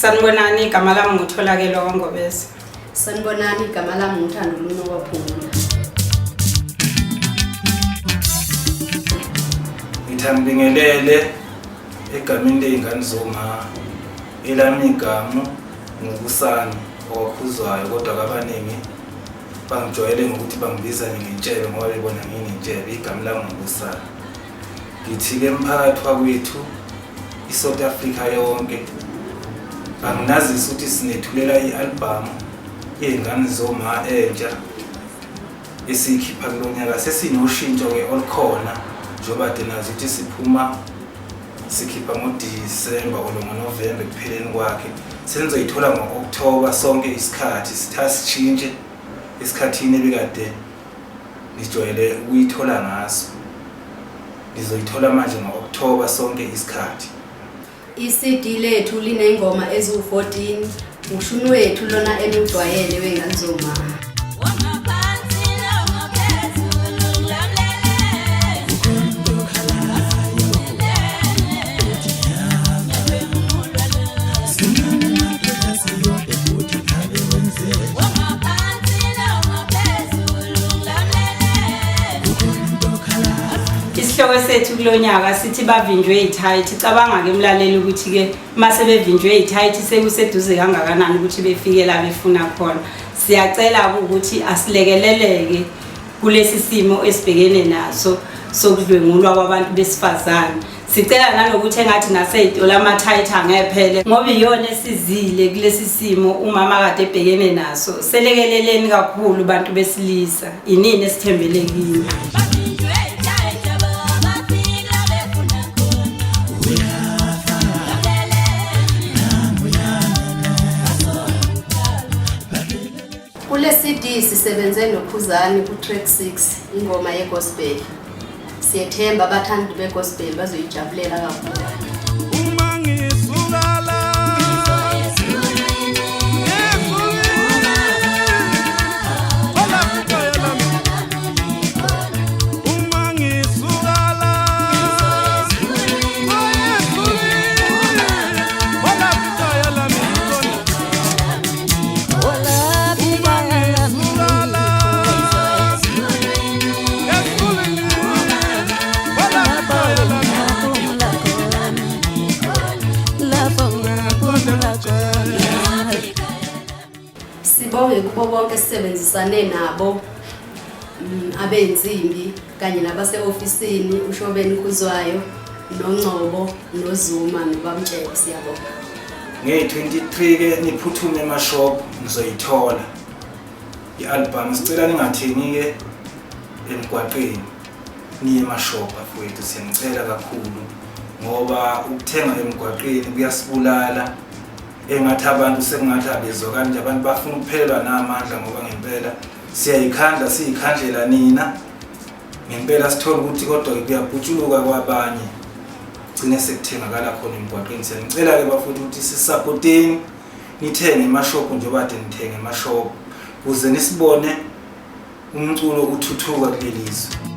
Sanibonani, igama lami nguTholakele wakwaNgobese. Sanibonani, igama lami nguThando Luno kwaPhumula. Ngithi angibingelele egameni ley'ngane zoma. Elami igama nguBusani owakhuzwayo kodwa kabaningi bangijwayele ngokuthi bangibiza ngentshebe ngoba bebona nginentshebe. Igama lami nguBusani. Ngithi-ke mphakathi wakwethu i-South Africa yonke anginazisa ukuthi sinethulela i-albhamu yey'ngane zoma entsha esiyikhipha kulo nyaka. Sesinoshintsho-ke olukhona njengoba kade nazi ukuthi siphuma sikhipha ngoDisemba or ngoNovemba ekupheleni kwakhe. Senizoyithola ngo-Okthoba sonke isikhathi, sitha sishintshe esikhathini ebikade nijwayele ukuyithola ngaso. Nizoyithola manje ngo-Okthoba sonke isikhathi. I-CD lethu liney'ngoma eziwu-14, ushuni wethu lona eniwujwayele wey'ngane zoma. Isihloko sethu kulonyaka sithi bavinjwe ithayithi. Cabanga-ke mlaleli ukuthi-ke uma sebevinjwe ithayithi sekuseduze kangakanani ukuthi befike la befuna khona. Siyacela ukuthi asilekeleleke kulesi simo esibhekene naso sokudlwengulwa kwabantu besifazane. Sicela nanokuthi engathi nasey'tolo amathayithi angephele ngoba iyona esizile kulesi simo umama kade ebhekene naso. Selekeleleni kakhulu bantu besilisa, inini esithembele kini. Kule CD sisebenze noKhuzani ku-track 6 ingoma ye-gospel. Siyethemba abathandi be-gospel bazoyijabulela kakhulu. Uma ngisuka la Uma ngisuka la Sibonge kubo bonke esisebenzisane nabo, abensimbi kanye nabase-ofisini uShobeni Khuzwayo noNgcobo noZuma noBamtshebo, siyabonga. Ngeyi-23 ke niphuthume emashop nizoyithola i-album. Sicela ningathengi-ke emgwaqeni, niye emashop bafowethu, siyanicela kakhulu ngoba ukuthenga emgwaqeni kuyasibulala. Engathi abantu sekungathi abezwakali nje, abantu bafuna ukuphelelwa namandla ngoba ngempela siyayikhandla, siyikhandlela nina ngempela, sithola ukuthi kodwa-ke kuyabhutshuluka kwabanye, gcine sekuthengakala khona emgwaqeni. Siyanicela-ke bafowethu ukuthi sisapoteni, nithenge emashophu njengoba kade nithenge emashophu, ukuze nisibone umculo uthuthuka kuleli zwe.